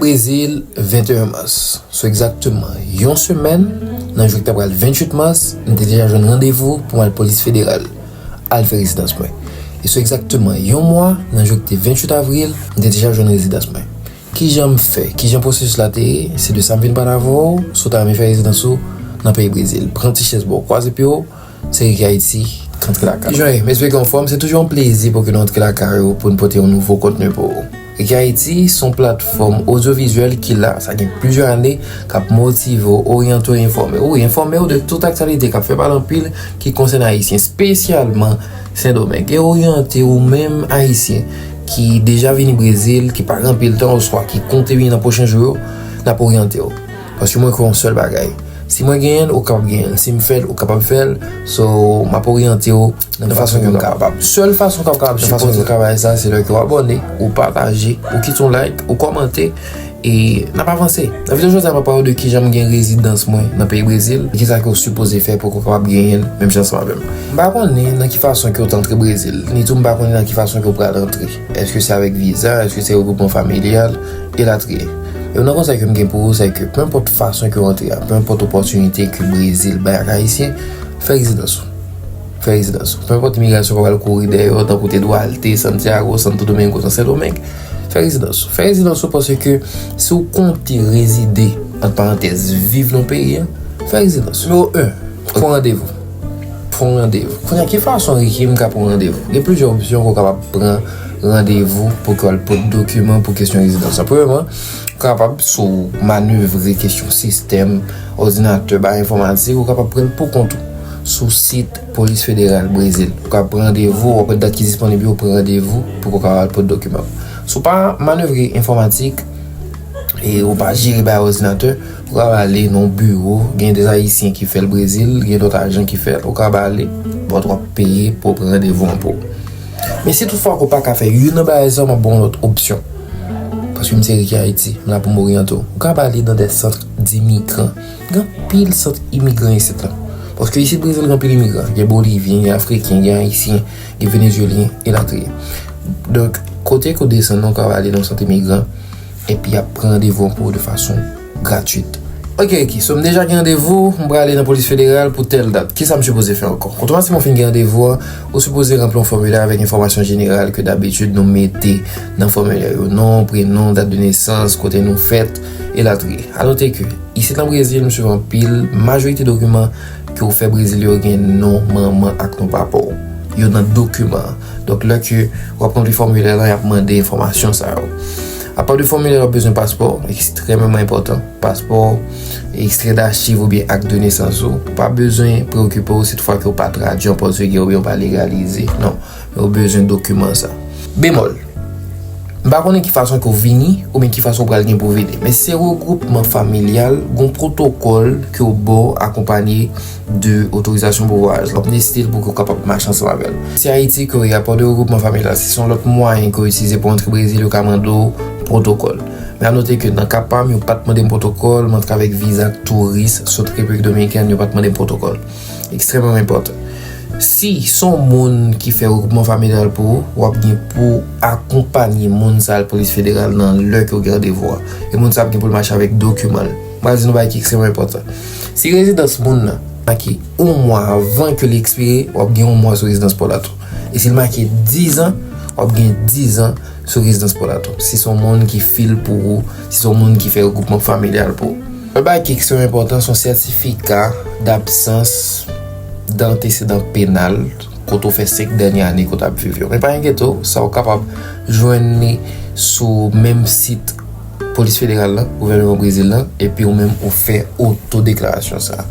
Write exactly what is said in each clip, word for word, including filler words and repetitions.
Brezil, venteyen mas. Sou egzakteman yon semèn, nan jou ki ta pral venntuit mas, m te deja jwenn randevou pou m al polis federal, al fè rezidans mwen. E sou egzakteman yon mwa, nan jou ki te venntuit avril, m te deja jwenn rezidans mwen. Kijan m fè? Kijan pwosesis la te ye? Se de sa m vin pale avè w, si w ta renmen fè rezidans ou nan peyi Brezil. Pran ti chèz ba w, kwaze pye w, se Ricky Haiti k antre lakay ou. Kijan w ye? M espere ke w anfòm. Se toujou yon plezi pou ke nou antre lakay ou pou n pote yon nouvo kontni pou ou. Ricky Haiti se yon platfòm odyovizyèl ki la, sa gen plizyè ane, k ap motive w, oryante w, enfòme w. Wi, enfòme w de tout aktyalite k ap fè pale anpil ki konsène Ayisyen, espesyalman Sendomeng, e oryante ou menm Ayisyen ki deja vini Brezil, ki pa gen anpil tan, oswa ki konte vini nan pwochen jou yo, n ap oryante w. Paske mwen kwè yon sèl bagay. Si mwen genyen l, ou kapab genyen l. Si m fè l, ou kapab fè l. So, m ap oryante w nan fason ke m kapab. Sèl fason ke w kapab sipòte travay sa, se lè ke w abòne, ou pataje, ou kite yon like, ou kòmante, e n ap avanse. Nan videyo jodi a, m ap pale w de kijan m gen rezidans mwen nan peyi Brezil, e kisa ke w sipoze fè pou ke w kapab genyen l menm jan ansanm avè m. M pa konnen nan ki fason ke w te antre Brezil, ni tou m pa konnen nan ki fason ke w pral antre. Èske se avèk viza, èske se regwoupman familyal, elatriye. E yon konsèy ke m gen pou ou, se ke, penpòt fason ke w antre a, penpòt opòtinite ke Brezil bay ak Ayisyen, fè rezidans ou. Fè rezidans ou. Penpòt imigrasyon pa pral kouri dèyè w, tankou te Duarte, Santiago, Santo Domingo, San Sendomeng, fè rezidans ou. Fè rezidans ou paske si w konte rezide, ant parantèz, viv nan peyi a, fè rezidans ou. Nimewo en, pran randevou. Pran randevou. Kounye a, ki fason, Ricky, m ka pran randevou? Gen plizyè opsyon ke w kapab pran randevou pou ke w al pote dokiman pou kesyon rezidans la. Premyèman, ou kapab, si w manevre kesyon sistèm, òdinatè, bagay enfòmatik, ou kapab pran l pou kont ou sou sit Polis Federal Brezil. Ou kapab pran randevou, w ap wè dat ki disponib yo, pran randevou pou ke w kapab al pote dokiman. Si w pa manevre enfòmatik e ou pa jere bagay òdinatè, ou kapab ale nan yon biwo, gen de Ayisyen ki fè l Brezil, gen lòt ajan ki fè l, ou kapab ale, but w ap peye pou w pran randevou an pou ou. Men si toutfwa ke w pa ka fè youn nan bagay sa yo, m ap ba w yon lòt opsyon. Paske m se Ricky Haiti, m la pou m oryante w. Ou kapab ale nan de sant dimigran. Gen anpil sant imigran isit la. Paske isit Brezil gen anpil imigran. Gen Bolivyen, gen Afriken, gen Ayisyen, gen Venezuelyen, elatriye. Donk, kote ke w desann nan, ou kapab ale nan yon sant imigran, epi y ap pran randevou an pou ou de fason gratwit. Ok, ok. So, m deja gen randevou, m prale nan polis federal pou tèl dat. Kisa m sipoze fè ankò? Otomatikman w fin gen randevou an, ou sipoze ranpli yon fòmilè avèk enfòmasyon jeneral ke dabitid nou mete nan fòmilè yo. Non, prenon, dat de nesans, kote nou fèt, elatriye. A note ke, isit nan Brezil, m swiv anpil, majorite dokiman ke w fè Brezil yo gen non manman ak non papa w. Yo nan dokiman an. Donk, lè ke w ap ranpli fòmilè la, y ap mande enfòmasyon sa yo. Apa de fòmilè, w ap bezwen paspò, ekstrèmeman enpòtan. Paspò, ekstrè dachiv oubyen ak de nesans ou. Ou pa bezwen preokipe w si toutfwa ke w pa tradui an pòtigè oubyen w pa legalize. Non, men w bezwen dokiman sa. Bemòl, m pa konnen ki fason ke w vini oubyen ki fason w pral gen pou w vini, men si se regwoupman familyal, gon pwotokòl ke yo ba w akonpanye de otorizasyon pou vwayaj. L ap nesesite l pou ke w kapab mache ansanm avè l. Si Ayiti ke w ye, apa de regwoupman familyal, si se yon lòt mwayen ke w itilize pou w antre Brezil, yo ka mande w pwotokòl. Men a note ke nan ka pa m, yo pa t mande m pwotokòl, m antre avèk viza touris, sot Repiblik Dominikèn, yo pa t mande m pwotokòl. Ekstrèmeman enpòtan. Si se yon moun ki fè regwoupman familyal pou ou, w ap gen pou akonpanye moun sa al polis federal nan lè ke w gen randevou a. E moun sa ap gen pou l mache avèk dokiman l. M pral di nou bagay ki ekstrèmeman enpòtan. Si rezidans moun nan make yon mwa avan ke li ekspire, w ap gen yon mwa sou rezidans pa w la tou. E si l make dizan, w ap gen dizan sou rezidans pa w la tou. Si se yon moun ki fil pou ou, si se yon moun ki fè regwoupman familyal pou ou. Yon bagay ki ekstrèm enpòtan, se yon sètifika dabsans dantesedan penal kote w fè senk dènye ane kote w ap viv yo. Men pa enkyete w, sa w kapab jwenn li sou menm sit polis federal la, gouvènman Brezil la, epi ou menm ou fè otodeklarasyon sa.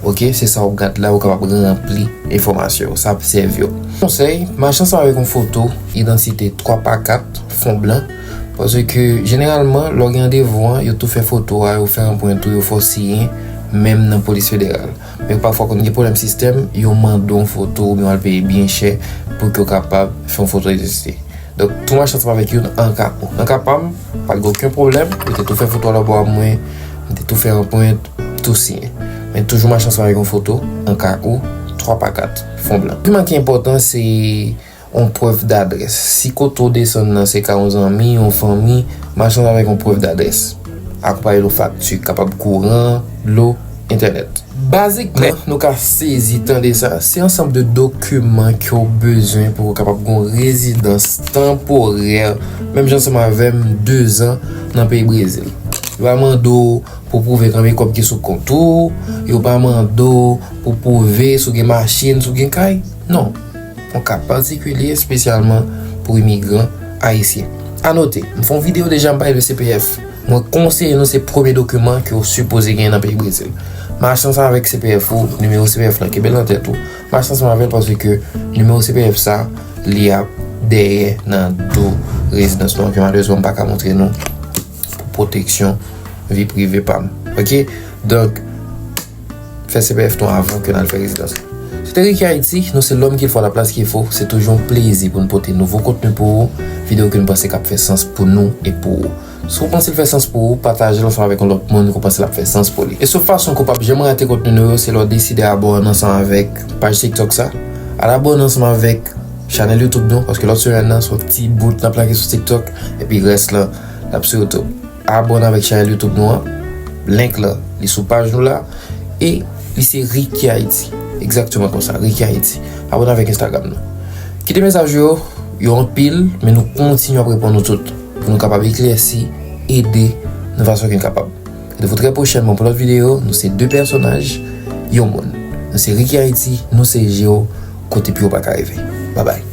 Ok, se sa w gad la, ou kapab ranpli enfòmasyon yo, sa ap sèvi w. Konsèy, mache ansanm avèk yon foto idantite twa pa kat, fon blan, paske jeneralman, lè w gen randevou an, yo tou fè foto a, yo fè anprent ou, yo fè w siyen, menm nan polis federal. Men pafwa, konn gen pwoblèm sistèm, yo mande w yon foto oubyen w al peye byen chè pou ke w kapab fè yon foto idantite. Donk, tou mache ansanm avèk youn an ka ou. Nan ka pa m, pa t gen okenn pwoblèm, yo te tou fè foto a nan bò a mwen, m te tou fè anprent, tou siyen. Men toujou mache ansanm avèk yon foto an ka ou, twa pa kat, fon blan. Dokiman ki enpòtan, se yon prèv dadrès. Si kote w desann nan se ka yon zanmi, yon fanmi, Mach sans avèk yon prèv d'adrès, akonpaye yon fakti, kapab kouran, dlo, entènèt. Bazikman, nou ka sezi tande sa, se ansanm de dokiman ke w bezwen pou w kapab gen yon rezidans tanporè, menm jan ansanm avè m, dezan nan peyi Brezil. Yo pa mande w pou w pwouve konbyen kòb ki sou kont ou, yo pa mande w pou w pwouve si w gen machin, si w gen kay. Non. Yon ka patikilye espesyalman pou imigran ayisyen. Anote, m fè yon videyo deja, m pale de C P F. Mwen konseye nou se premye dokiman ke w sipoze genyen nan peyi Brezil. Mache ansanm avèk C P F ou, nimewo C P F lan, kenbe l nan tèt ou. Mache ansanm avè l paske nimewo C P F sa, li ap dèyè nan do rezidans nou an ke malerezman m pa ka montre nou pou pwoteksyon vi prive pa m. Oke? Donk, fè C P F nou avan ke n al fè rezidans. Se te Ricky Haïti, nou se l'homme qu'il faut à la place qu'il faut. Se toujou yon plezi pou n pote nouvo kontni pou ou, videyo ke n panse k ap fè sans pou nou e pou ou. Si w panse l fè sans pou ou, pataje l ansanm avèk yon lòt moun ke w panse l ap fè sans pou li. E sèl fason ke w p ap janm rate kontni nou yo, se lè w deside abòne ansanm avèk paj TikTok sa. Al abòne ansanm avèk chanèl YouTube nou, paske lòt semèn nan, se yon ti bout n ap lage sou TikTok, epi rès lan, l ap sou YouTube. Abòne avèk chanèl YouTube nou an. Link lan, li sou paj nou la. E li se Ricky Haïti. Egzakteman konsa, Ricky Haïti. Abòne avèk Instagram nou. Kite mesaj yo, yo anpil, men nou kontinye ap reponn nou tout. Pou nou kapab eklèsi, ede, nan fason ke n kapab. Rendez-vous très prochainement pou lòt videyo. Nou se de pèsonaj, yon moun. Nou se Ricky Haïti, nou se je w, kote pi w pa ka rive. Babay.